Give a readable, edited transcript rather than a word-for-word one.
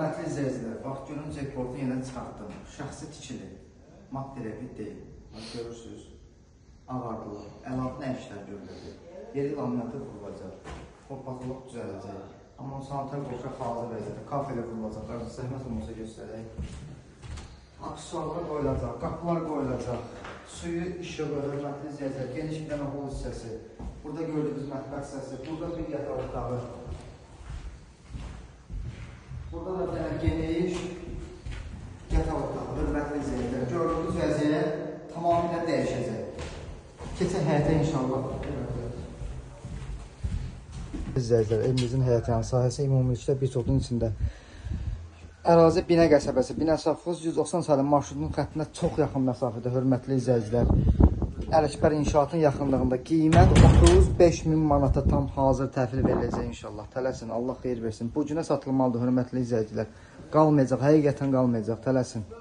Hörmətli izləyicilər, bax görün cekportu yenə çıxartdım. Şəxsi tikili, mat dirəbi deyil. Bax görürsünüz, ağardılar. Əlavə nə işlər görüləcək? Yeri laminatı vurulacaq, torpaqlıq düzələcək. Amma sanitar qovşaq hazır vəziyyətdə, kafelə vurulacaq. Zəhmət olmasa göstərək. Aksesuarlar qoyulacaq, qapılar qoyulacaq. Suyu, işığı, hörmətli izləyicilər, geniş bir dənə hol hissəsi. Burada gördüyünüz mətbəx hissəsi, burada bir yataq otağı. Burada da bir dənə geniş yataq otağı, hörmətli izləyicilər. Gördüyünüz vəziyyət tamamilə dəyişəcək. Keçək həyətə inşallah. İzləyicilər, evimizin həyətyan sahəsi ümumilikdə bir sotun içində. Ərazi Binə qəsəbəsi, Binə Safxoz 190 saylı marşrutun xəttinə çox yaxın məsafədə, hörmətli izləyicilər. Ələkbər inşaatın yaxınlığında qiymət 35 min manata tam hazır təhvil veriləcək inşallah. Tələsin, Allah xeyir versin. Bu günə satılmalıdır, hörmətli izləyicilər. Qalmayacaq, həqiqətən qalmayacaq, tələsin.